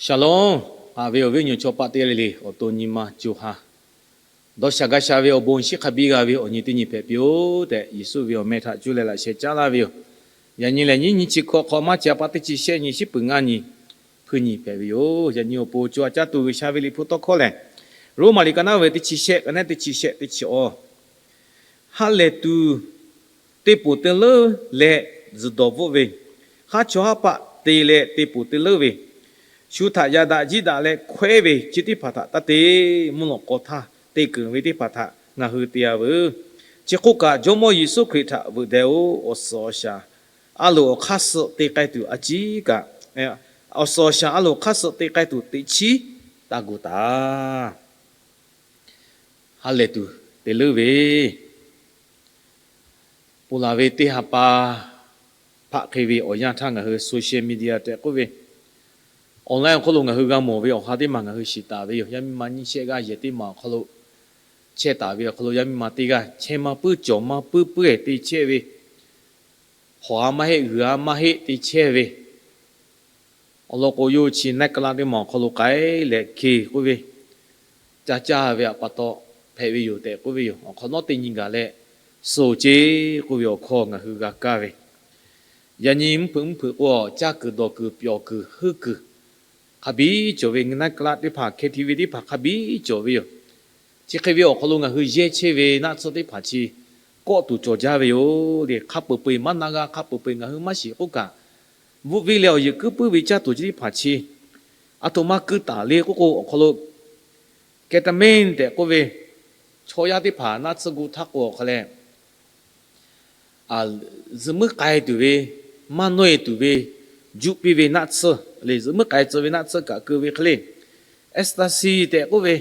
Shalom. Haꞈ ve awˬ viˉ awˬ nyi chaw paˆ teˇ g'aˇ le le awˬ to nyi ma co ha dawˇ sha gaˇ sha ve awˬ bon shiˉ hk'a biˇ g'a ve awˬ nyi teˇ nyi hpehꞈ piˇ-oˆ tehꞈ, Yeˍsuˆ ve awˬ meh htaꞈ cuˇ leh laꞈ sheh caˉ laˇ ve yoˬ. Yaꞈ nyi lehˬ, nyiˇ nyiˇ chi hkawꞈ hk'awꞈ maˇ chi a pa teˇ chi shehˆ nyi, shiˉ peuˬ ngaˇ nyi, hpuiˇ nyi hpehꞈ ve yoˬ. Yaꞈ nyi awˬ pon co ha caˇ tuˬ G'uiˬsha ve Liꞈ hpu tawˇ hkawˇ lehˬ, Roˉmaꞈ liꞈ ka naˉ ve teˇ chi shehˆ ka naˉ teˇ chi shehˆ teˇ chi awˬ Ha lehˬ tuˬ te ponˬ te leuˉ leh tzuhˬ dawˬ bvuhˆ ve, haˉ chawˇ haˉ paˆ te leh te ponˬ te leuˉ ve, shu htaꞈ yaꞈ daꞈ jiˇ daꞈ leh hkawehˉ ve chi teˇ hpaˍ htaꞈ taˇ te. Mvuhˇ lawꞈ k'aw htaˇ te keunˍ ve teˇ hpaˍ htaꞈ ngaˬ hui te-a veuˬ. Chi hk'oˆ kaꞈ, Jawˇmawˇ Yeˍsuˆ Hkriꞈ htaꞈ veuꞈ deh-oˬ, awˬ suhˍ awˬ shaˍ a loˍ awˬ hk'aˇ suh te k'ai tuˬ a ciˉ kaꞈ, awˬ suhˍ awˬ shaˍ a loˍ hk'aˇ suh te k'ai tuˬ teꞈ chiˉ taˇ gu taˍ. Ha lehˬ tuˬ te leuˉ ve, ponˬ laˬ ve teˇ ha pa hpaˆ hk'e ve awˬ yanˇ htaˇ ngaˬ hui social media tehꞈ k'oˆ ve, online awˬ hk'oˆ lo ngaˬ hui g'a mawˬ ve awˬ ha teˇ maˬ ngaˬ hui shiˍ taˍ ve yoˬ. Yaˇ miˇ ma nyiˇ shehˆ g'aˇ yehˬ teˇ maˬ awˬ hk'aw lo chehˇ taˍ ve awˬ hk'aw lo, yaˇ miˇ ma teˇ g'aˇ chehˇ maˇ puiˉ cawˬ maˇ puiˉ puiˉ-ehˍ te chehˇ ve, hawˬ-a maˇ heˆ, g'uiˬ-a maˇ heˆ te chehˇ ve, awˬ lawn k'o, yawˇ chi naˆ k'aˉ laˆ teˇ maˬ awˬ hk'aw lo k'ai leh hk'e k'oˆ ve, caˇ caˇ ve pa taw hpehꞈ ve yoˬ tehꞈ k'oˆ ve yoˬ. Awˬ hk'awꞈ nawˉ teˇ nyi gaˬ leh, suh-oˬ ceˇ k'oˆ ve awˬ hkawˇ ngaˬ hui g'a kaˇ ve. Yaꞈ nyi mvuhˇ hpeuꞈ mvuhˇ hpeuꞈ k'o, caˇ kuiˬ dawˬ kuiˬ pyawˬ kuiˬ heuˆ kuiˬ hk'a biˇ cawˬ ve, naˆ k'aˉ laˆ teˇ hpaˍ, K T V teˇ hpaˍ hk'a biˇ cawˬ ve yoˬ. Chi hk'e ve awˬ hk'aw lo ngaˬ hui yehˇ chehˇ ve naˆ tsuhˇ teˇ hpaˍ chi kawˆ tuˬ cawˬ jaˇ ve yoˬ le. Hk'a peu-eˬ maˇ na g'a, hk'a peu-eˬ ngaˬ hui maˇ shiˍ k'oˆ kaꞈ, bvuhˆ viˇ leh awˬ yehˬ kuiˉ puiˉ ve caˇ tuˬ chi teˇ hpaˍ chi, aˬ htoꞈ ma keu taˍ le k'oˆ k'o, awˬ hk'aw lo ketamine tehꞈ k'oˆ ve chaw yaˇ teˇ hpaˍ naˆ tsuhˇ gu htaˇ k'o awˬ hk'aw leh, zuhꞈ muiˉ k'ai tuˬ ve, maˇ nawˇ-e tuˬ ve, juˆ piˇ ve naˆ tsuhˇ le, zuhꞈ muiˉ k'ai tcuh ve naˆ tsuhˇ kaꞈ keu ve hk'e le, ecstasy tehꞈ k'oˆ ve,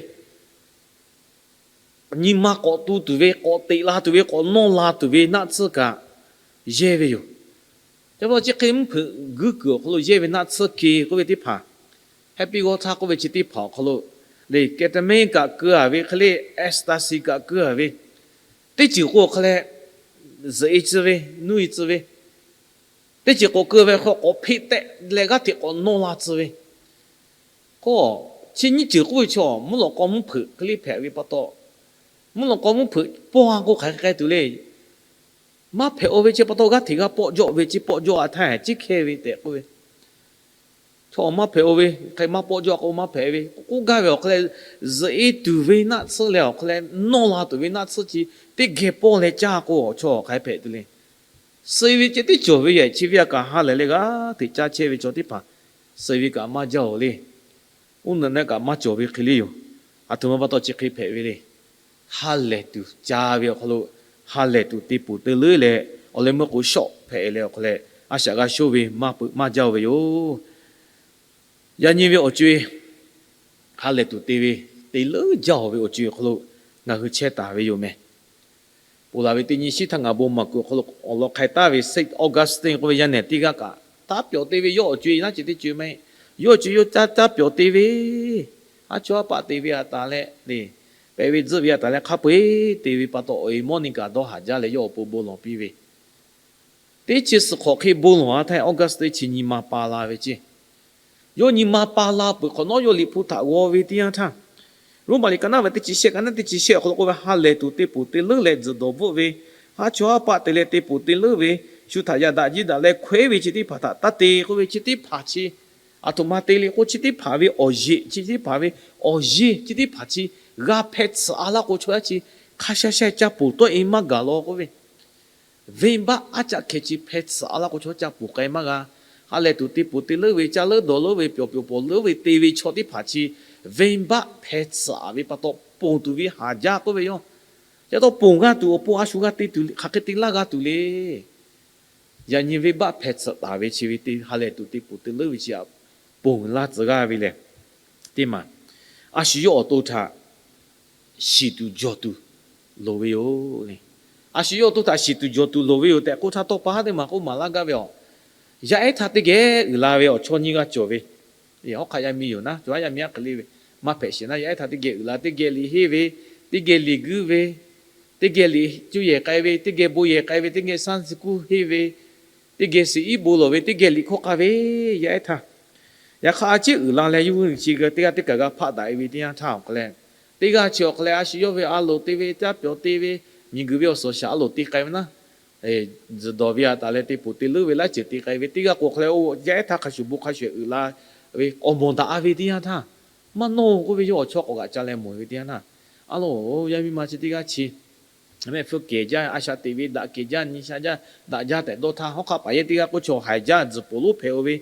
nyi ma k'awꞈ tu tuˬ ve, k'awꞈ teꞈ la tuˬ ve, k'awꞈ nawˇ la tuˬ ve naˆ tsuhˇ kaꞈ yehˇ ve yoˬ. Chi pa taw chi hk'e mvuhˇ hpeuꞈ guiˇ kuiˬ awˬ hk'aw lo yehˇ ve naˆ tsuhˇ ke k'oˆ ve teˇ hpaˍ, happy ghost htaˇ k'oˆ ve chi teˇ hpaˍ awˬ hk'aw lo le, ketamine kaꞈ keu-a ve hk'e le, ecstasy kaꞈ keu-a ve, teˇ ceuˬ k'o awˬ hk'aw leh zuhꞈ-e tcuh ve, nuˇ-e tcuh ve, teˇ ceuˬ k'awꞈ keu ve hk'aw k'awꞈ hpeꞈ tehꞈ leh g'aˇ hteꞈ k'awꞈ nawˇ la tcuh ve, k'o, chi nyiˇ ceuˬ k'oˆ ve chaw mvuhˇ lawꞈ k'aw mvuhˇ hpeuꞈ hk'e le hpehꞈ ve pa taw, mvuhˇ lawꞈ k'aw mvuhˇ hpeuꞈ pawˇ-a k'o hk'aˬ hk'e k'ai tuˬ le. Maˇ hpehꞈ-o ve chi pa taw g'aˇ hteꞈ g'a pawˆ jawˆ ve, chi pawˆ jawˆ-a htaˇ ciˉ hkehˇ ve tehꞈ k'oˆ ve, chaw maˇ hpehꞈ-o ve, hk'e maˇ pawˆ jawˆ k'o maˇ hpehꞈ ve k'oˆ gaˇ ve awˬ hk'aw leh, zuhꞈ-e tuˬ ve naˆ tsuhˇ leh awˬ hk'aw leh nawˇ la tuˬ ve naˆ tsuhˇ chi teˇ geh pawˇ leh caˇ k'o, awˬ chaw hk'aˬ hk'e hpehꞈ tuˬ le. Suh-e ve ceh tiˉ cawˬ ve yoˬ. Chi ve a kaꞈ ha lehˬ leh g'aˇ hteꞈ caˇ chehˇ ve chaw teˇ hpaˍ, suh-e ve kaꞈ maˇ jaˇ-oˬ le. Uˉ naꞈ naˆ kaꞈ maˇ cawˬ ve hk'e le yoˬ. Aˬ htoꞈ ma pa taw chi hk'e hpehꞈ ve le. Ha lehˬ tuˬ ca ve awˬ hk'aw lo, ha lehˬ tuˬ te ponˬ te leuˉ leh, awˬ leh meuˇ k'o shawˆ hpehꞈ leh awˬ hk'aw leh, a shaꞈ g'a shoˆ ve maˇ peuꞈ maˇ jaˇ-oˬ ve yoˬ. Yaꞈ nyi ve awˬ co-e, ha lehˬ tuˬ te ve, te leuˉ jaˇ-oˬ ve awˬ co-e awˬ hk'aw lo ngaˬ hui chehˇ taˍ ve yoˬ meh. Ponˬ laˬ ve teˇ nyi shiˉ htaˇ ngaˬ bon maˍ kuiˬ awˬ hk'aw lo awˬ lawn hk'a taˍ ve Saint Augustine k'oˆ ve yaˇ nehˬ teˇ g'aˇ kaꞈ taˇ pyawˬ te ve, yawˇ awˬ co-e naˉ ceh teˇ co-e maˇ heˆ. Yawˇ awˬ co-e yawˇ taˇ pyawˬ te ve, haˉ chawˇ haˉ paˆ te ve a taˍ leh le, pehꞈ ve tzuhˆ ve a taˍ leh hk'a peu-eˬ te ve pa taw, awˬ e mawˇ ni kaꞈ dawˇ haˍ jaˇ leh yawˇ awˬ pon bon lawˬ piˇ ve, teˇ chi suhˍ hk'awꞈ hk'e bon lawˬ-a htaˇ, Augustine chi nyi ma pa la ve ceˇ. Yawˇ nyi ma pa la peuˬ hk'awꞈ nawˉ, yawˇ Liꞈ hpu htaꞈ g'aw ve teˇ yanˇ htaˇ, Roˉmaꞈ liꞈ ka naˉ ve teˇ chi shehˆ ka naˉ teˇ chi shehˆ awˬ hk'aw lo k'oˆ ve, ha lehˬ tuˬ te ponˬ te leuˉ leh tzuhˬ dawˬ bvuhˆ ve, haˉ chawˇ haˉ paˆ te leh te ponˬ te leuˉ ve, shu htaꞈ yaꞈ daꞈ jiˇ daꞈ leh hkawehˉ ve chi teˇ hpaˍ htaꞈ taˇ te k'oˆ ve chi teˇ hpaˍ chi, aˬ htoꞈ ma te le k'o, chi teˇ hpaˍ ve awˬ yeꞈ, chi teˇ hpaˍ ve awˬ yeˇ chi teˇ hpaˍ chi g'a hpeh tsuhꞈ-a laˇ k'o, chaw yaˇ chi hk'a sha sha ca ponˬ tawˆ-e maˇ gaˬ law k'oˆ ve, venˇbaˆ aˉ caˆ hkeh chi hpeh tsuhꞈ-a laˇ k'o, chaw ca ponˬ k'ai maˇ g'a. Ha lehˬ tuˬ te ponˬ te leuˉ ve, caˇ leuˉ dawˬ leuˉ ve, pyawˬ pyawˬ pawˍ leuˉ ve te ve chaw teˇ hpaˍ chi, venˇbaˆ hpeh tsuhꞈ-a ve pa taw ponˬ tuˬ ve haˍ jaˇ k'oˆ ve yoˬ. Ca taw ponˬ g'a tuˬ awˬ pon a shu g'a te tuˬ hk'aˬ hk'e te laˇ g'a tuˬ le. Yaꞈ nyi venˇbaˆ hpeh tsuhꞈ taˍ ve chi ve te ha lehˬ tuˬ te ponˬ te leuˉ ve chi aꞈ, ponˬ laˇ tcuh g'aˇ ve lehˬ, teˇ maˬ, a shu yawˇ awˬ to htaꞈ shiˍ tuˬ jawˬ tuˬ loˍ ve yoˬ le. A shu yawˇ awˬ to htaꞈ shiˍ tuˬ jawˬ tuˬ loˍ ve yoˬ tehꞈ k'oˆ htaˇ, tawˇ pa haˉ teˇ maˬ k'oˆ maˍ laˇ gaˇ ve aˬ, yaˇ ehˉ htaˇ teˇ geh uiˍ la ve awˬ chaw nyiˇ g'aˇ cawˬ ve, awˉ hk'aˆ yaˇ miˇ yoˬ naˉ, cawˬ haˉ yaˇ miˇ aˉ hk'e le ve, maˇ hpehꞈ sheˍ naˉ, yaˇ ehˉ htaˇ teˇ geh uiˍ la, teˇ geh liꞈ henˇ ve, teˇ geh liꞈ guiˇ ve, teˇ geh liꞈ cuˇ yehˬ k'ai ve, teˇ geh bon yehˬ k'ai ve, teˇ geh Sunday school henˇ ve, teˇ geh suhˍ iˉ bon lawˬ ve, teˇ geh liꞈ hkawˇ k'a ve, yaˇ ehˉ htaˇ Yaꞈ hk'aˇ, a ciˉ uiˍ la leh yawˇ hui chi teˇ g'aˇ teˇ kaˬ g'a hpaˆ daꞈ e ve teˇ yanˇ htaˇ awˬ hk'aw leh, teˇ g'aˇ chi awˬ hk'aw leh a shu yawˇ ve a loˍ te ve, caˇ pyawˬ te ve, miˬguiˬ ve awˬ suhˍ awˬ shaˍ a loˍ te k'ai ve naˉ, tzuhˬ dawˬ ve a taˍ leh te poˬ te leuˉ ve laiˉ ceuˬ te k'ai ve, teˇ g'aˇ k'o hk'aw leh oˇ yaˇ ehˉ htaˇ hk'a shuˍ bon hk'a shuˍ uiˍ la ve k'awꞈ mawˬ daꞈ ve teˇ yanˇ htaˇ, maˇ nawˇ k'oˆ ve yawˇ awˬ chawˇ k'awꞈ g'aꞈ ca leh mawˬ ve teˇ yanˇ htaˇ, a loˍ, yaˇ miˇ ma chi teˇ g'aˇ chi mehˆ hpfuhˇ kehˬ jaˇ, a shaꞈ teꞈ ve daꞈ kehˬ jaˇ, nyi sha jaˇ, daꞈ jaˇ tehꞈ dawˇ htaˇ, hawˉ hk'aˆ paˍ yehˇ teˇ g'aˇ k'o chaw haiˬ jaˇ, tzuhˬ poˬ lonˉ hpehꞈ-o ve,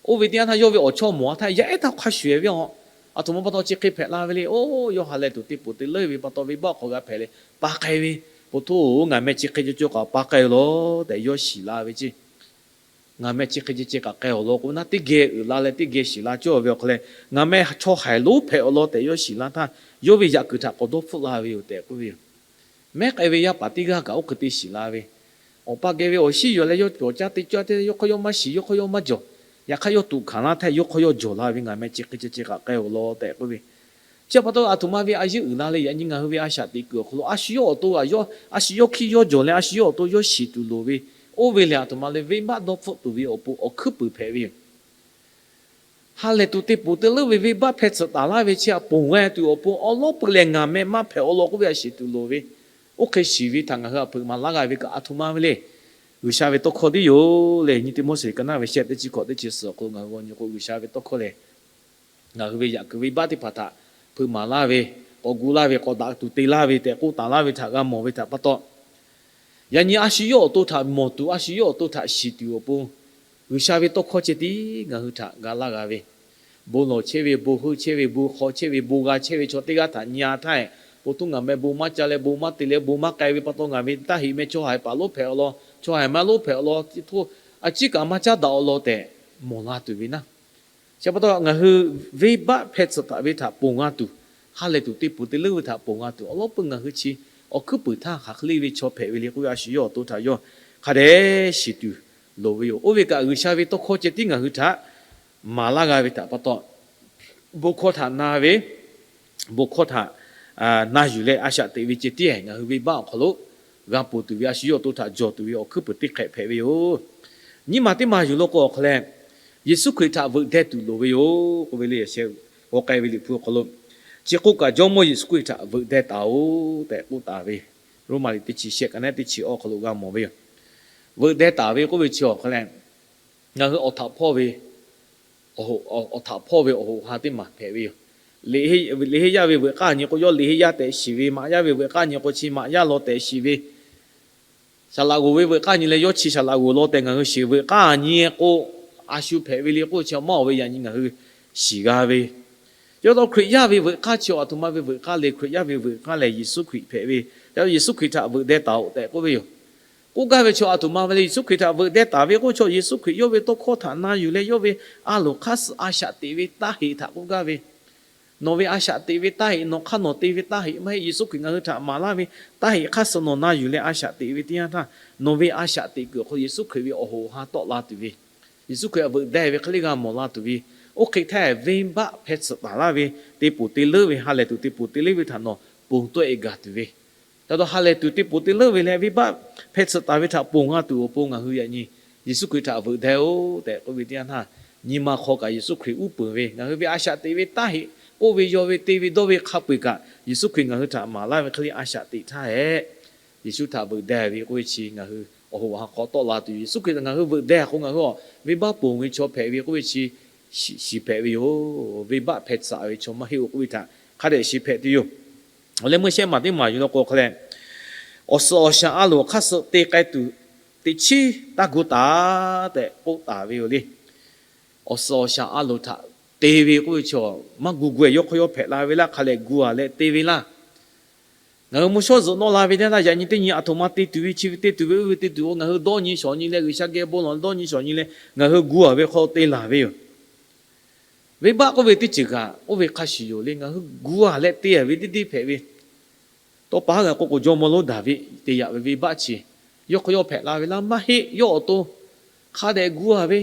oˇ ve teˇ yanˇ htaˇ yawˇ ve awˬ chawˇ mawˬ a htaˇ yaˇ ehˉ htaˇ hk'a shuˍ ve a, aˬ htoꞈ ma pa taw chi hk'e hpehꞈ la ve le. Oˇ, yawˇ ha leh tuˬ te poˬ te leuˉ ve pa taw venˇbaˆ hk'aw g'a hpehꞈ leh pa k'ai ve, po htoˇ, ngaˬ meh chi hk'e cawˇ cawˇ kaꞈ pa k'ai-o law tehꞈ yawˇ shiˍ la ve ceˇ. Ngaˬ meh chi hk'e ceh ceh kaꞈ k'ai-awˬ law k'o naˉ, teˇ geh uiˍ la leh teˇ geh shiˍ la cawˇ ve awˬ hk'aw leh, ngaˬ meh chaw haiˬ lonˉ hpehꞈ-awˬ law tehꞈ yawˇ shiˍ la htaˇ, yawˇ ve yaꞈ kuiˬ htaꞈ k'awꞈ dawˇ hpfuhˆ la ve yoˬ tehꞈ k'oˆ ve yoˬ. Mehˉ k'ai ve yaˇ paˍ teˇ g'aˇ kaꞈ oˇ hk'e te shiˍ la ve, awˬ pa geh ve awˬ shinˉ yuˬ leh yawˇ cawˬ caˇ te caˇ te yawˇ hk'aˇ yawˇ maˇ shiˍ, yawˇ hk'aˇ yawˇ maˇ jawˬ. Yaꞈ hk'aˇ yawˇ tuꞈ hkanˍ laˇ htaˇ yawˇ hk'aˇ yawˇ jawˬ la ve, ngaˬ meh chi hk'e ceh ceh kaꞈ k'ai-awˬ law tehꞈ k'oˆ ve. Chi pa taw aˬ htoꞈ ma ve a yeˇ uiˍ la leh yaꞈ nyi ngaˬ hui ve a shaꞈ teꞈ kuiˬ awˬ hk'aw lo a shu yawˇ awˬ to, a shu yawˇ hkiˇ yawˇ jawˬ leh a shu yawˇ awˬ to yawˇ shiˍ tuˬ loˍ ve, oˇ ve lehˬ aˬ htoꞈ ma le, venˇbaˆ dawˇ hpfuhˆ tuˬ ve awˬ pon awˬ hkuiˉ puiˍ hpehꞈ ve yoˬ. Ha lehˬ tuˬ te poˬ te leuˉ ve venˇbaˆ hpehˇ tsuhꞈ taˍ laˇ ve chi htaꞈ ponˬ g'a tuˬ awˬ pon awˉ lawˉ peuˬ leh ngaˬ meh maˇ hpehꞈ-awˬ law k'oˆ ve a shiˍ tuˬ loˍ ve, oˇ hk'e shiˍ ve htaꞈ ngaˬ hui a hpeuꞈ maˍ laˇ g'a ve kaꞈ aˬ htoꞈ ma ve le. G'uiˬsha ve tawˇ hkawˇ tiˉ yoˬ le. Nyi Tiˆmoˉseˍ ka naˉ ve shehˆ teˇ chi hkawꞈ teˇ chi suhˍ awˬ hk'aw lo ngaˬ hui g'aw nyi k'o, G'uiˬsha ve tawˇ hkawˇ lehˬ, ngaˬ hui ve yaꞈ kuiˬ venˇbaˆ teˇ hpaˍ htaꞈ hpeuꞈ maˍ laˇ ve, k'awꞈ gu laˇ ve, k'awꞈ daꞈ tuˬ te laˇ ve tehꞈ k'oˆ taˍ laˇ ve htaꞈ g'a mawˬ ve htaꞈ pa taw, yaꞈ nyi a shu yawˇ awˬ to htaꞈ mawˬ tuˬ, a shu yawˇ awˬ to htaꞈ shiˍ tuˬ awˬ pon, G'uiˬsha ve tawˇ hkawˇ ceh tiˉ ngaˬ hui htaꞈ ga laˇ g'a ve, bon lawˬ chehˇ ve, bon heuˆ chehˇ ve, bon hk'aw chehˇ ve, bon g'a chehˇ ve chaw teˇ g'aˇ htaꞈ nyi a htaˇ, po htoˇ ngaˬ meh bon maˇ ca leh, bon maˇ te leh, bon maˇ k'ai ve pa taw ngaˬ ve taˇ heꞈ meh chaw haiˬ paˍ lonˉ hpehꞈ-awˬ law, chaw haiˬ maˇ lonˉ hpehꞈ-awˬ law, htoˇ a ciˉ kaꞈ maˇ caˉ daꞈ-awˬ law tehꞈ mawˬ la tuˬ ve naˉ. Chi pa taw ngaˬ hui venˇbaˆ hpehˇ tsuhꞈ taˍ ve htaꞈ ponˬ g'a tuˬ, ha lehˬ tuˬ te poˬ te leuˉ ve htaꞈ ponˬ g'a tuˬ awˉ lawˉ peuˬ ngaˬ hui chi awˬ hkuiˉ puiˍ htaˇ hk'aˬ hk'e le ve chaw hpehꞈ ve le k'oˆ ve a shu yawˇ awˬ to htaꞈ yawˇ hk'a dehꞈ shiˍ tuˬ loˍ ve yoˬ. Oˇ ve kaꞈ G'uiˬsha ve tawˇ hkawˇ ceh tiˉ ngaˬ hui htaꞈ maˍ laˇ g'a ve htaꞈ pa taw, bon hkawˇ htaꞈ na ve, bon hkawˇ htaꞈ na yuˬ leh a shaꞈ teꞈ ve ceh tiˉ ngaˬ hui venˇbaˆ awˬ hk'aw lo g'a ponˬ tuˬ ve, a shu yawˇ awˬ to htaꞈ jawˬ tuˬ ve awˬ hkuiˉ puiˍ teˇ hk'ehꞈ hpehꞈ ve yoˬ. Nyiˇ maˬ teˇ maˬ yuˬ law k'o awˬ hk'aw leh, Yeˍsuˆ Hkriꞈ htaꞈ veuꞈ deh tuˬ loˍ ve yoˬ k'oˆ ve le. G'aw k'ai ve Liꞈ hpu awˬ hk'aw lo, chi k'oˆ kaꞈ Jawˇmawˇ Yeˍsuˆ Hkriꞈ htaꞈ veuꞈ deh taˍ-oꞈ tehꞈ k'oˆ taˍ ve, Roˉmaꞈ liꞈ teˇ chi shehˆ ka naˉ teˇ chi awˬ hk'aw lo g'a mawˬ ve yoˬ. Veuꞈ deh taˍ ve k'oˆ ve chi awˬ hk'aw leh, ngaˬ hui awˬ htaꞈ hpawˇ ve awˬ htaꞈ hpawˇ ve awˬ hoꞈ ha teˇ maˬ hpehꞈ ve yoˬ. Liꞈ heˆ yaˇ ve veuꞈ k'aˇ nyi k'o, yawˇ liꞈ heˆ yaˇ tehꞈ shiˍ ve, maꞈ yaˇ ve veuꞈ k'aˇ nyi k'o, chi maꞈ yaˇ law tehꞈ shiˍ ve, saˍ laꞈ g'oˍ ve veuꞈ k'aˇ nyi leh yawˇ chi saˍ laꞈ g'oˍ law tehꞈ ngaˬ hui shiˍ veuꞈ k'aˇ nyi k'o, a shu hpehꞈ ve le k'oˆ chi maˇ awˬ ve yaꞈ nyi ngaˬ hui shiˍ g'a ve. Chi pa taw Hkriꞈ yaˇ ve veuꞈ k'aˇ chi aˬ htoꞈ ma ve veuꞈ k'aˇ le. Hkriꞈ yaˇ ve veuꞈ k'aˇ lehˬ Yeˍsuˆ Hkriꞈ hpehꞈ ve, Yeˍsuˆ Hkriꞈ htaꞈ veuꞈ deh taˍ-oꞈ tehꞈ k'oˆ ve yoˬ. K'oˆ gaˇ ve chaw aˬ htoꞈ ma ve le. Yeˍsuˆ Hkriꞈ htaꞈ veuꞈ deh taˍ ve k'oˆ chaw Yeˍsuˆ Hkriꞈ yawˇ ve tawˇ hkawˇ htaꞈ na yuˬ leh yawˇ ve a loˍ hk'aˇ suh a shaꞈ teꞈ ve taˇ heꞈ htaꞈ k'oˆ gaˇ ve, nawˬ ve a shaꞈ teꞈ ve taˇ heꞈ, nawˬ hk'aˇ nawˬ te ve taˇ heꞈ maˇ heˆ. Yeˍsuˆ Hkriꞈ ngaˬ hui htaꞈ maˍ laˇ ve taˇ heꞈ hk'aˇ suh nawˬ na yuˬ leh a shaꞈ teꞈ ve teˇ yanˇ htaˇ, nawˬ ve a shaꞈ teꞈ kuiˬ awˬ hk'aw lo Yeˍsuˆ Hkriꞈ ve awˬ hoꞈ awˬ ha tawˆ la tuˬ ve, Yeˍsuˆ Hkriꞈ htaꞈ veuꞈ deh ve hk'e le g'a mawˬ la tuˬ ve, oˇ hk'e htaˇ venˇbaˆ hpehˇ tsuhꞈ taˍ laˇ ve, te poˬ te leuˉ ve, ha lehˬ tuˬ te poˬ te leuˉ ve htaꞈ nawˬ ponˬ tawˆ-e gaˬ tuˬ ve, ca taw ha lehˬ tuˬ te poˬ te leuˉ ve leh venˇbaˆ hpehˇ tsuhꞈ taˍ ve htaꞈ ponˬ g'a tuˬ awˬ pon ngaˬ hui yaꞈ nyi Yeˍsuˆ Hkriꞈ htaꞈ veuꞈ deh-oꞈ tehꞈ k'oˆ ve teˇ yanˇ htaˇ, nyi ma hk'aw kaꞈ Yeˍsuˆ Hkriꞈ uˉ peunˍ ve, ngaˬ hui ve a shaꞈ teꞈ ve taˇ heꞈ, k'oˆ ve yaw ve te ve dawˇ ve hk'a peu-eˬ kaꞈ Yeˍsuˆ Hkriꞈ ngaˬ hui htaꞈ maˍ laˇ ve hk'e le a shaꞈ teꞈ htaˇ hehꞈ, Yeˍsuˆ htaꞈ veuꞈ deh ve k'oˆ ve chi ngaˬ hui awˬ hoꞈ awˬ ha k'awꞈ tawˆ la tuˬ. Yeˍsuˆ Hkriꞈ htaꞈ ngaˬ hui veuꞈ deh k'o ngaˬ hui a venˇbaˆ ponˬ ve chaw hpehꞈ ve k'oˆ ve chi shiˍ hpehꞈ ve yoˬ. Venˇbaˆ hpehˇ tsuhꞈ ve chaw maˇ heˆ-oˬ k'oˆ ve htaꞈ hk'a dehꞈ shiˍ hpehꞈ tuˬ yoˬ. Awˬ leh meuˇ shehˆ maˬ teˇ maˬ yuˬ law k'o hk'a leh, awˬ suhˍ awˬ shaˍ a loˍ hk'aˇ suh te k'ai tuˬ teꞈ chiˉ taˇ gu taˍ tehꞈ k'oˆ taˍ ve yoˬ le. Awˬ suhˍ awˬ shaˍ a loˍ htaꞈ te ve k'oˆ ve chaw maˇ gu gu-e yawˇ hk'aw yawˇ hpehꞈ la ve laˇ. Hk'a dehꞈ gu-a leh te ve laˇ. Ngaˬ hui mvuhˇ shawˉ zuhꞈ nawˇ la ve teˇ yanˇ htaˇ yaꞈ nyi teˇ nyi aˬ htoꞈ ma te tuˬ ve chi ve te tuˬ ve oˇ ve te tuˬ-o, ngaˬ hui dawˇ nyi shawˍ nyi leh G'uiˬsha geh bon lawˬ dawˇ nyi shawˍ nyi leh ngaˬ hui gu-a ve hk'aw te laˬ ve yoˬ. Venˇbaˆ k'oˆ ve teˇ ceuˬ kaꞈ oˇ ve hk'a shuˍ yoˬ le. Ngaˬ hui gu-a leh te-a ve teˇ deˇ hpehꞈ ve, tawˇ pa haˉ g'a k'oˆ k'o jawˇmawˇ lonˉ Daˍviˆ te yaꞈ ve venˇbaˆ chi, yawˇ hk'aw yawˇ hpehꞈ la ve laˇ maˇ heˆ. Yawˇ awˬ to hk'a dehꞈ gu-a ve,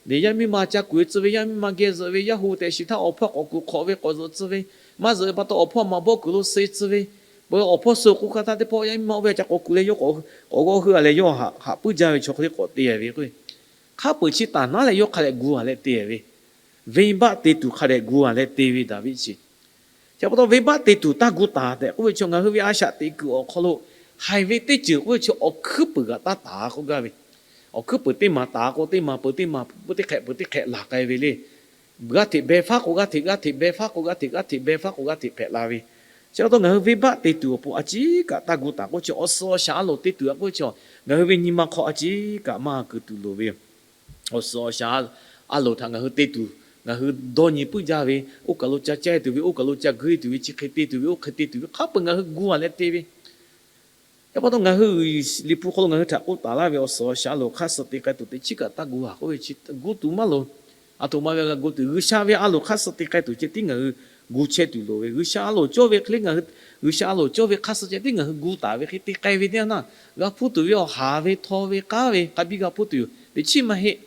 yaˇ miˇ ma ca kuˬ-e tcuh ve, yaˇ miˇ ma geh zuhꞈ ve, yaˇ hu tehꞈ shiˍ htaˇ awˬ hpawˇ k'awꞈ kuˬ hk'awꞈ ve k'awꞈ zuhꞈ tcuh ve, maˇ zuhꞈ ve pa taw awˬ hpawˇ maꞈ bawˆ kuiˬ lo suh-e tcuh ve, awˬ hpawˇ suh k'oˆ hk'a htaˇ teˇ pawˆ yaˇ miˇ ma oˇ ve a ca k'awꞈ kuˬ leh yawˇ k'awꞈ g'awˇ heuˆ-a leh yawˇ haꞈ puiˉ jaˇ ve chaw hk'e le k'awꞈ te-a ve k'o, hk'a peu-eˬ chi taˍ naˉ leh yawˇ hk'a dehꞈ gu-a leh te-a ve Venˇbaˆ te tuˬ hk'a dehꞈ gu-a leh te ve Daˍviˆ chi. Chi pa taw venˇbaˆ te tuˬ taˇ gu taˍ tehꞈ k'oˆ ve chi ngaˬ hui ve a shaꞈ teꞈ kuiˬ awˬ hk'aw lo haiˬ ve teˇ ceuˬ k'oˆ ve chi awˬ hkuiˉ peuˬ kaꞈ taˇ taˍ k'oˆ gaˇ ve. Awˬ hkuiˉ peuˬ teˇ maˬ taˍ k'o teˇ maˬ peuˬ teˇ maˬ teˇ hk'ehꞈ peuˬ teˇ hk'ehꞈ laˬ k'ai ve le. G'aˇ hteꞈ beh faˉ k'o g'aˇ hteꞈ, g'aˇ hteꞈ beh faˉ k'o g'aˇ hteꞈ, g'aˇ hteꞈ beh faˉ k'o g'aˇ hteꞈ hpehꞈ la ve. Chi pa taw ngaˬ hui venˇbaˆ te tuˬ awˬ pon a ciˉ kaꞈ taˇ gu taˍ k'oˆ chi awˬ suhˍ awˬ shaˍ a loˍ te tuˬ a k'oˆ chi ngaˬ hui ve nyi ma hk'aw a ciˉ kaꞈ maˇ kuiˬ tuˬ loˍ ve yoˬ. Awˬ suhˍ awˬ shaˍ a loˍ htaꞈ ngaˬ hui te tuˬ, ngaˬ hui dawˇ nyi puiˉ jaˇ ve, oˇ kaˬ lo ca ceh tuˬ ve, oˇ kaˬ lo ca guˇ tuˬ ve, chi hk'e te tuˬ ve, oˇ hk'e te tuˬ ve, hk'a peuˬ ngaˬ hui gu-a leh te ve. Chi pa taw ngaˬ hui Liꞈ hpu hk'aw lo ngaˬ hui htaꞈ k'oˆ taˍ laˇ ve awˬ suhˍ awˬ shaˍ a loˍ hk'aˇ suh te k'ai tuˬ teꞈ chiˉ kaꞈ taˇ gu-a k'oˆ ve chi gu tuˬ maˇ loˍ. A htoꞈ ma ve g'a gu tuˬ, G'uiˬsha ve a loˍ hk'aˇ suh te k'ai tuˬ ceh tiˉ ngaˬ hui gu chehˇ tuˬ loˍ ve. G'uiˬsha a loˍ cawˇ ve hk'e le ngaˬ hui, G'uiˬsha a loˍ cawˇ ve hk'aˇ suh ceh tiˉ ngaˬ hui gu taˍ ve hk'e te k'ai ve teˇ yanˇ, g'a hpuˇ tuˬ ve awˬ haˍ ve htaw ve k'aˉ ve hk'a biˇ g'a hpuˇ tuˬ yoˬ. Teꞈ chiˉ maˇ heˆ.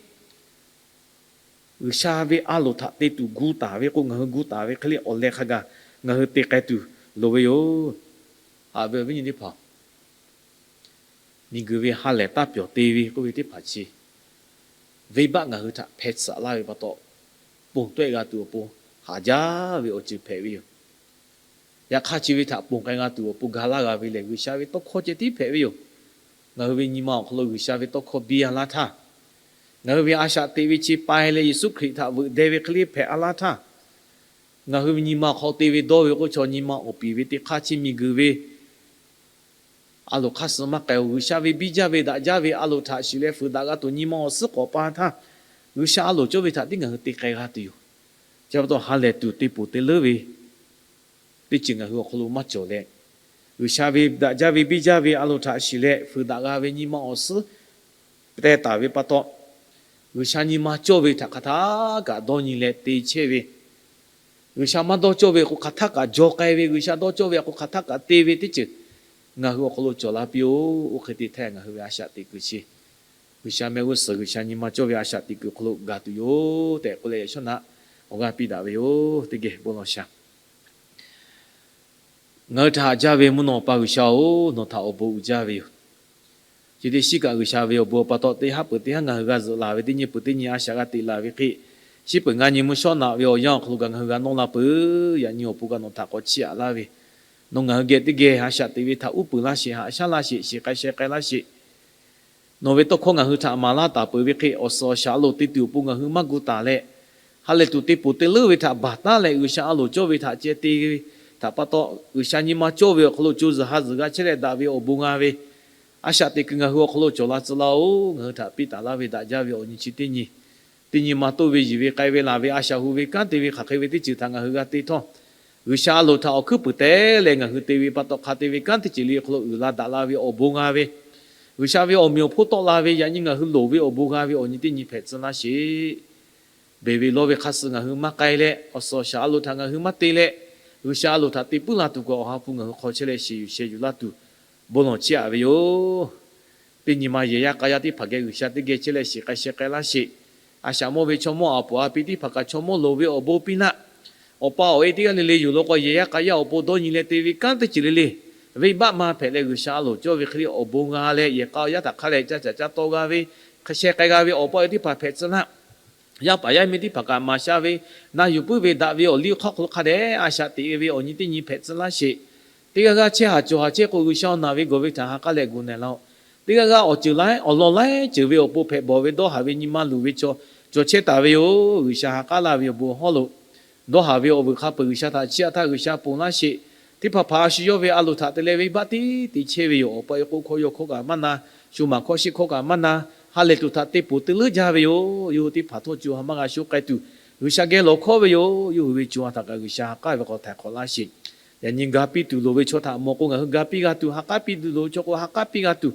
G'uiˬsha ve a loˍ htaꞈ te tuˬ gu taˍ ve k'o ngaˬ hui gu taˍ ve hk'e le awˬ leh hk'a gaˬ ngaˬ hui te k'ai tuˬ loˍ ve yoˬ. Haꞈ ve awˬ viˉ nyi teˇ hpaˍ, miˬguiˬ ve ha lehˬ taˇ pyawˬ te ve k'oˆ ve teˇ hpaˍ chi venˇbaˆ ngaˬ hui htaꞈ hpeh tsuhꞈ laˇ ve pa taw, ponˬ tawehˆ g'a tuˬ awˬ pon haꞈ jaˇ ve awˬ ceuˬ hpehꞈ ve yoˬ. Yaꞈ hk'aˇ chi ve htaꞈ ponˬ k'ai g'a tuˬ awˬ pon ga laˇ g'a ve lehˬ, G'uiˬsha ve tawˇ hkawˇ ceh tiˉ hpehꞈ ve yoˬ. Ngaˬ hui ve nyi ma awˬ hk'aw lo G'uiˬsha ve tawˇ hkawˇ biˇ a laˇ htaˇ, ngaˬ hui ve a shaꞈ teꞈ ve chi pai leh Yeˍsuˆ Hkriꞈ htaꞈ veuꞈ deh ve hk'e le hpehꞈ a laˇ htaˇ, ngaˬ hui ve nyi ma awˬ hk'aw te ve dawˇ ve k'oˆ chaw nyi ma awˬ piˍ ve teˇ hk'aˇ chi miˬguiˬ ve a loˍ hk'aˇ suh maˇ k'ai-oˬ. G'uiˬsha ve biˇ jaˇ ve daꞈ jaˇ ve a loˍ htaꞈ shiˍ leh fuiˍ daꞈ g'a tuˬ nyi ma awˬ suhˉ k'awꞈ pa htaˇ, G'uiˬsha a loˍ cawˇ ve htaꞈ tiˉ ngaˬ hui te k'ai g'a tuˬ yoˬ. Chi pa taw ha lehˬ tuˬ te ponˬ te leuˉ ve teˇ ceuˬ ngaˬ hui awˬ hk'aw lo maˇ cawˬ leh, G'uiˬsha ve daꞈ jaˇ ve biˇ jaˇ ve a loˍ htaꞈ shiˍ leh fuiˍ daꞈ g'a ve nyi ma awˬ suhˉ teh taˍ ve pa taw, G'uiˬsha nyi ma cawˇ ve htaꞈ hk'aˬ htaˇ kaꞈ dawˇ nyi leh te chehˇ ve, G'uiˬsha maˇ dawˇ cawˇ ve k'o hk'aˬ htaˇ kaꞈ jaw k'ai ve, G'uiˬsha dawˇ cawˇ ve k'o hk'aˬ htaˇ kaꞈ te ve teˇ ceuˬ ngaˬ hui awˬ hk'aw lo cawˬ la piˇ-oˬ. Oˇ hk'e te htaˇ ngaˬ hui ve a shaꞈ teꞈ kuiˬ chi G'uiˬsha mehˆ g'uˇ suhˍ G'uiˬsha nyi ma cawˇ ve a shaꞈ teꞈ kuiˬ hk'aw lo gaˬ tuˬ yoˬ tehꞈ k'oˆ leh, yaꞈ shawˉ naꞈ awˬ g'aˇ piˇ daꞈ ve yoˬ. Teˇ geh bon lawˬ shaˍ. Ngaˬ hui htaꞈ haꞈ jaˇ ve mvuhˇ naw pa G'uiˬsha-oˬ, nawˬ htaꞈ awˬ bon uiˍ jaˇ ve yoˬ. Chi teˇ shiˉ kaꞈ G'uiˬsha ve awˬ bon awˬ pa taw teˇ haˉ peuˬ teˇ haˉ ngaˬ hui g'a zuhꞈ laˬ ve teˇ nyi peuˬ teˇ nyi a shaꞈ g'a teꞈ laˬ ve hk'e, shiˉ peuˬ ngaˇ nyi mvuhˇ shawˉ naꞈ ve awˬ yanˇ awˬ hk'aw lo kaꞈ ngaˬ hui g'a nawˇ la peuˬ. Yaꞈ nyi awˬ pon kaꞈ nawˬ htaꞈ k'awꞈ chiˇ aꞈ laˇ ve, nawˬ ngaˬ hui geh teˇ geh a shaꞈ teꞈ ve htaꞈ uˉ peunˍ laˇ sheˍ, haꞈ shaˉ laˇ sheˍ, shiˍ k'ai sheh k'ai laˇ sheˍ. Nawˬ ve tawˇ hkawˇ ngaˬ hui htaꞈ maˍ laˇ taˍ peuˬ ve hk'e, awˬ suhˍ awˬ shaˍ a loˍ te tuˬ awˬ pon ngaˬ hui maˇ gu taˍ leh, ha lehˬ tuˬ te ponˬ te leuˉ ve htaꞈ baˬ taˉ leh G'uiˬsha a loˍ cawˇ ve htaꞈ ceh te ve htaꞈ pa taw, G'uiˬsha nyi ma cawˇ ve awˬ hk'aw lo co zuhˬ ha zuhˬ g'a chehˇ leh daꞈ ve awˬ bon g'a ve a shaꞈ teꞈ kuiˬ ngaˬ hui awˬ hk'aw lo cawˬ la tcuh laˇ-oˬ. Ngaˬ hui htaꞈ piˇ taˍ laˇ ve daꞈ jaˇ ve awˬ nyi chi teˇ nyi, teˇ nyi ma toˇ ve yiˬ ve k'ai ve laˬ ve a shaꞈ hu ve kanˉ te ve hk'aˬ hk'e ve teˇ ceuˬ htaꞈ ngaˬ hui g'a te htawˇ, G'uiˬsha a loˍ htaꞈ awˬ hkuiˉ puiˍ teh leh ngaˬ hui te ve pa taw hk'a te ve kanˉ teˇ ceuˬ le awˬ hk'aw lo uiˍ la daꞈ la ve awˬ bon g'a ve, G'uiˬsha ve awˬ meꞈ awˬ hponˇ tawˆ la ve yaꞈ nyi ngaˬ hui loˍ ve awˬ bon g'a ve awˬ nyi teˇ nyi hpehꞈ tcuh laˇ sheˍ. Beˬ ve lawˇ ve hk'a suh ngaˬ hui maˇ k'ai leh, awˬ suhˍ awˬ shaˍ a loˍ htaꞈ ngaˬ hui maˇ te leh, G'uiˬsha a loˍ htaꞈ te puiˉ la tuˬ kaꞈ awˬ ha hpu ngaˬ hui hk'aw chehˇ leh shiˍ yuˬ sheh yuˬ laˇ tuˬ bon lawˬ chiˇ aꞈ ve yoˬ. Teˇ nyi ma yehˬ yaˇ k'a yaˇ teˇ hpaˍ geh G'uiˬsha teˇ geh chehˇ leh shiˍ k'ai sheh k'ai laˇ sheˍ. A shaꞈ mawˇ ve chaw mawˇ a poˍ a pi teˇ hpaˍ kaꞈ chaw mawˇ loˍ ve awˬ bon piˇ laˇ. Awˬ pa awˬ e teˇ g'aˇ le le yoˬ law k'o, yehˬ yaˇ k'a yaˇ awˬ pon dawˇ nyi leh te ve kanˉ teˇ ceuˬ le le, venˇbaˆ maˇ hpehꞈ leh G'uiˬsha a loˍ cawˇ ve hk'e le awˬ bon g'a leh yehˬ k'a yaˇ htaꞈ hk'a leh ca caꞈ ca taw g'a ve, sheh k'ai g'a ve awˬ pa awˬ e teˇ hpaˍ hpehꞈ tcuh laˇ. Yaˇ paˍ yaˇ miˇ teˇ hpaˍ kaꞈ maˍ sha ve, na yuˬ puiˉ ve daꞈ ve awˬ liˇ hk'aˇ hk'aw lo hk'a dehꞈ a shaꞈ teꞈ ve awˬ nyi teˇ nyi hpehꞈ tcuh laˇ sheˍ. Teˇ g'aˇ g'aˇ chehˇ haˍ cawˬ haˍ chehˇ k'o, G'uiˬsha awˬ naˬ ve gawˬ ve htaꞈ ha k'aˉ leh gu na laˇ-oˆ. Teˇ g'aˇ g'aˇ awˬ ceuˬ laiˉ awˬ lawn laiˉ ceuˬ ve awˬ pon hpehꞈ bawˬ ve dawˇ haˍ ve nyi ma luˬ ve chaw cawˬ chehˇ taˍ ve yoˬ. G'uiˬsha ha k'aˉ laˇ ve awˬ bon hawˉ lo dawˇ haˍ ve awˬ vuiˬ hk'a peuˬ G'uiˬsha htaꞈ chiˇ aꞈ htaˇ, G'uiˬsha ponˬ laˇ sheˍ. Teˇ hpaˍ hpaˍ a shu yawˇ ve a loˍ htaꞈ te leh venˇbaˆ tiˉ te chehˇ ve yoˬ. Awˬ pa e k'o hkawˇ yawˇ hkawˇ kaꞈ maˇ na, shu maˬ hkawˇ shiˉ hkawˇ kaꞈ maˇ na, ha lehˬ tuˬ htaꞈ te ponˬ te leuˉ jaˇ ve yoˬ. Yawˇ hui teˇ hpaˍ htawˇ co ha maˇ g'a shu k'ai tuˬ G'uiˬsha geh lawˬ hkawˇ ve yoˬ. Yawˇ hui ve co ha htaꞈ kaꞈ G'uiˬsha ha k'aˉ ve k'awꞈ htaiˍ hk'awꞈ laˇ sheˍ. Yaꞈ nyi ga piˇ tuˬ loˍ ve chaw htaꞈ mawˬ k'o, ngaˬ hui ga piˇ g'a tuˬ, ha k'aˉ piˇ tuˬ loˍ ve chaw k'o, ha k'aˉ piˇ g'a tuˬ,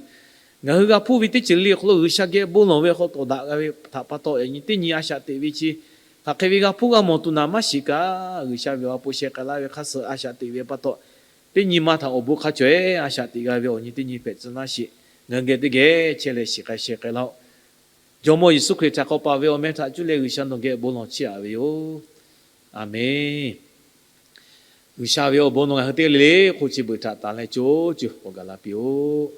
ngaˬ hui g'a hpuˇ ve teˇ ceuˬ le le hk'aw lo G'uiˬsha geh bon lawˬ ve hk'aw tawˍ daꞈ g'a ve htaꞈ pa taw, yaꞈ nyi teˇ nyi a shaꞈ teꞈ ve chi hk'aˬ hk'e ve g'a hpuˇ g'a mawˬ tuˬ naˍ maˇ shiˍ kaꞈ, G'uiˬsha ve awˬ ha hpu sheh k'ai laˇ ve hk'aˇ suh a shaꞈ teꞈ ve pa taw, teˇ nyi ma htaꞈ awˬ bon hk'a cawˬ-e a shaꞈ teꞈ g'a ve awˬ nyi teˇ nyi hpehꞈ tcuh laˇ sheˍ. Ngaˬ hui geh teˇ geh chehˇ leh shiˍ k'ai sheh k'ai laˇ-oˆ. Jawˇmawˇ Yeˍsuˆ Hkriꞈ htaꞈ k'awꞈ paˍ ve awˬ meh htaꞈ cuˇ leh G'uiˬsha nawˬ geh bon lawˬ chiˇ aꞈ ve yoˬ. Aˬmenˍ. G'uiˬsha ve awˬ bon nawˬ ngaˬ hui teˇ g'aˇ le le hk'oˆ chi beuꞈ htaꞈ tanˍ leh co cuˬ k'awꞈ gaˬ la piˇ-oˆ.